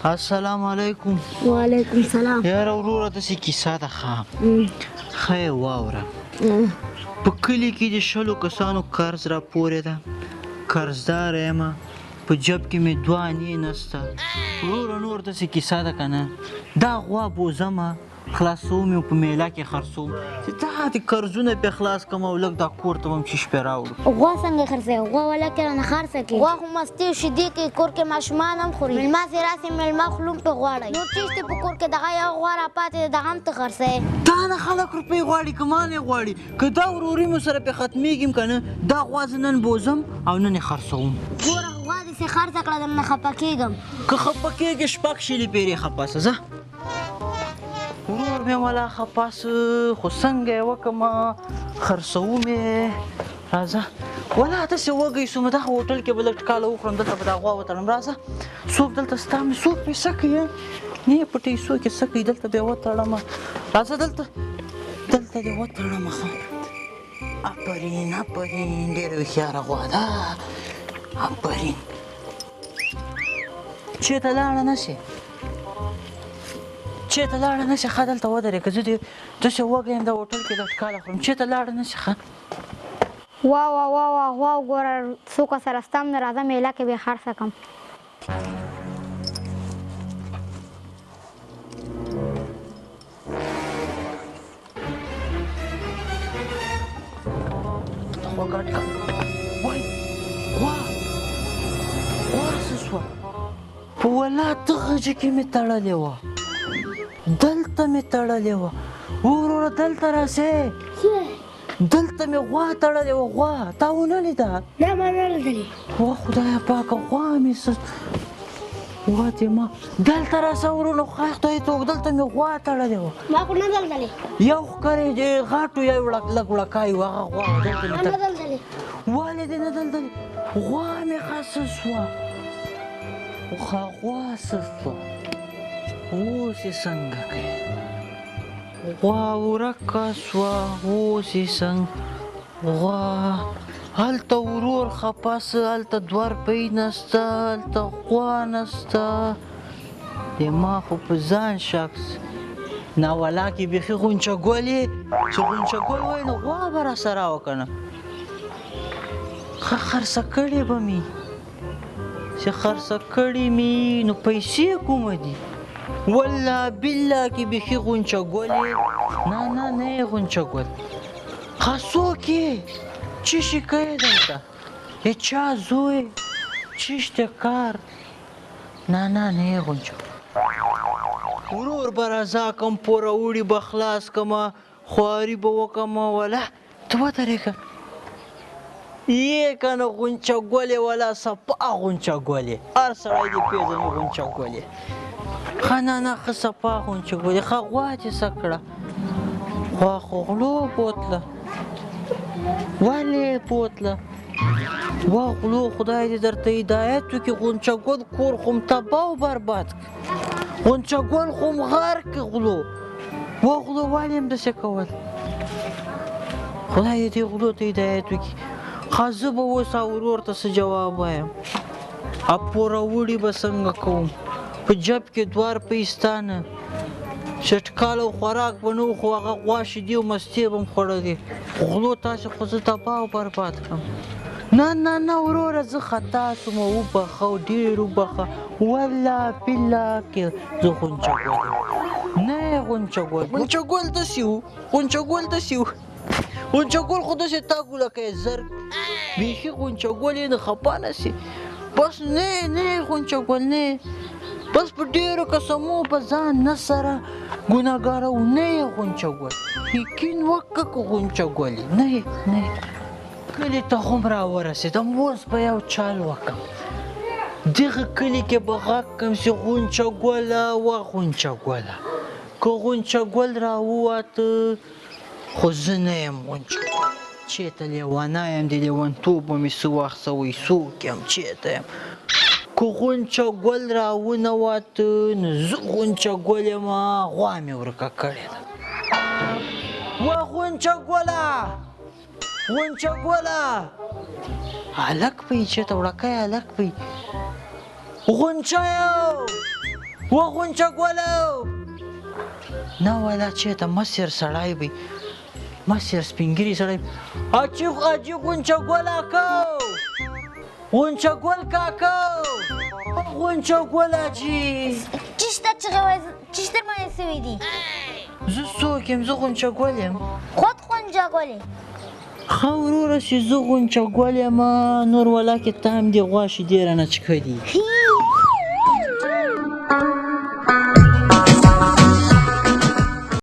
السلام علیکم. وعلیکم سلام. یاره وروره داسې کیسه ده ښه، ښه یې واوره. په کلي کې د 20 کسانو قرض راپورې ده، قرضدار یم، په جب کې مې 2 انې نسته. وروره نور داسې کیسه ده که نه، دا غوا بوزمه خلاصوم یې په میله کې خرڅوم چې دا د قرضونه پرې خلاص کړم او لږ دا کور ته به هم چیش پرې راوړو. غوا څنګه خرڅوې؟ غوا ولا کې رانه خرڅه کړې. غوا خو مستې او شیدې کوي، کور کې ماشومان هم خوري، مېلمه چې راسي مېلمه خلوم پرې غواړي. نور چیش دی په کور کې؟ دغه یوه غوا راپاتې ده، دغه هم ته خرڅوې. تا نه خلک روپۍ غواړي که ما نه غواړي؟ که دا وروري مو سره پرې ختمېږي که نه، دا غوا زه نن بوځم او نن یې خرڅوم. ګوره غوا دې خرڅه کړه، درنه خفه کېږم. که خفه کېږې 6 شلې پېرې خفه سه. ځه ورور مې ولا خفه سه، خو څنګه یې وکړم، خرڅوم یې. راځه ولا داسې وږی سوم، دغه هوټل کې به لږ ټکاله وخورم، دلته به دا غوا وتړم. راځه څوک دلته ستا مې څوک پې څه کوي؟ نه پټې څوک یې څه کوي، دلته به یې وتړم. راځه دلته دلته دې وتړم. ښه افرین افرین، ډېره هوښیاره غوا ده، افرین. چېرته لاړه نه شې؟ چېرته لاړه نه شې؟ ښه دلته ودرېږه، زه دې داسې وږی یم، دا هوټل کې د ټکاله خورم. چېرته لاړه نه شې؟ ښه وا وا وا وا غوا وګوره، څوک سره ستا هم نه، راځه میله کې به یې خرڅه کړم. غوا ګډ کړه. وای غوا غوا څه شوه؟ په ولا دغه ځای کې مې تړلې وه، دلته مې تړلې وه. وروره دلته راسې، دلته مې غوا تړلې وه. غوا تا ونه لیده؟ نه ما نه لیدلې. وه خدایه پاکه، غوا مې څه غوا دې ما دلته راسه ورونه، خدای خدای ته دلته مې غوا تړلې وه. ما خو نه دلدلې. یو ښکرې دې غټ و، یو لږ وړکی و، هغه غوا وه، دلته مې ما نه دلدلې. ولې دې نه دلدلې؟ غوا مې خسه شوه. ښه غوا څه شوه؟ اوس یې څنګه کوې؟ غوا ورکه شوه، اوس یې څنګه؟ غوا هلته ورور خفه سه، هلته 2 روپۍ نسته، هلته غوا نسته. د ما خو په ځان شک سه. ناولا کې بیخي غونچه ګل یې، چې غونچه ګل وایي نو غوا به راسره وه که نه؟ ښه خرڅه کړې به مې، چې خرڅه کړې مې نو پیسې کومه دي؟ والله بالله کې بیخي غونچه ګل یې. نه نه نه یې غونچه ګل. ښه څوک یې؟ څه شي کوې دلته؟ د چا زوی؟ چیش دی کار؟ نه نه نه یې غونچه. ورور به رضا کم، پوروړي به خلاص کم، خواري به وکم. ولا ته ودرېږه. یې که نه غونچه ګل یې، ولا صفا غونچه ګل یې، هر سړی دې پېژني غونچه ګل یې. ښه نه نه ښه صفا غونچه ګل یې. ښه غوا دې څه کړه؟ غوا خو غلو بوتله. ولې بوتله؟ وا غلو خدای دې درته هدایت وکړي. غونچه ګل کور خو م تباه او برباد کړ، غونچه ګل خو م غرق کړ غلو. وا غلو ولې هم داسې کول؟ خدای دې دې غلو ته هدایت وکړي. ښه زه به اوس ورور ته څه جواب وایم؟ پوروړي به څنګه کوم؟ په جب کې 2 روپۍ ستا نه، چې ټکال او خوراک به نه و، خو هغه غوا شیدې او مستې به م خوړلې. غلو تاسې خو زه تباه او برباد کړم. نه نه نه وروره زه خطا سوم، وبخښه، ډېر وبخښه، والله بالله کې زه غونچه ګل یم. نه یې غونچه ګل، غونچه ګل داسې و، غونچه ګل داسې و، غونچه ګل خو داسې تګ و لکه یې زرګ. بیخي غونچه ګل یې نه خفه نه سي. بس نه نه غونچه ګل نه، بس په ډېرو قسمو په ځان نه سره ګناهګاره و. نه یې غونچه ګل، یقین وکړه که غونچه ګل یې. نه یې نه یې. کلي ته هم راورسېدم، اوس به یو چل وکړم. دغه کلي کې به غږ کړم چې غونچه ګله وه غونچه ګله. که غونچه ګل راووته خو زه نه یم غونچه ګل. چېرته لیونی یم، د لیونتوب به مې څه وخت سوی، څوک یم، چېرته یم؟ که غونچه ګل راونه واته نو زه غونچه ګل یم، غوا مې ورکه کړې ده. وه غونچه ګله، غونچه ګله، هلک به یې چېرته وړکی هلک به یې. غونچه یم، و غونچه ګله، نه والا چېرته مسیر سړی وي، مسیر سپین ږیری سړی. اچي اجي غونچه ګل اکو، غونچه ګل کاکو، غونچه ګل اجي. چیشته چغې وایې؟ چیشته باندې سوي دي؟ زه څوک یم؟ زه غونچه ګل یم. خود غونچه ګل یې؟ ښه وروره چې زه غونچه ګل یم، نور ولا کې ته هم دې غوا شیدې رانه چکه دي.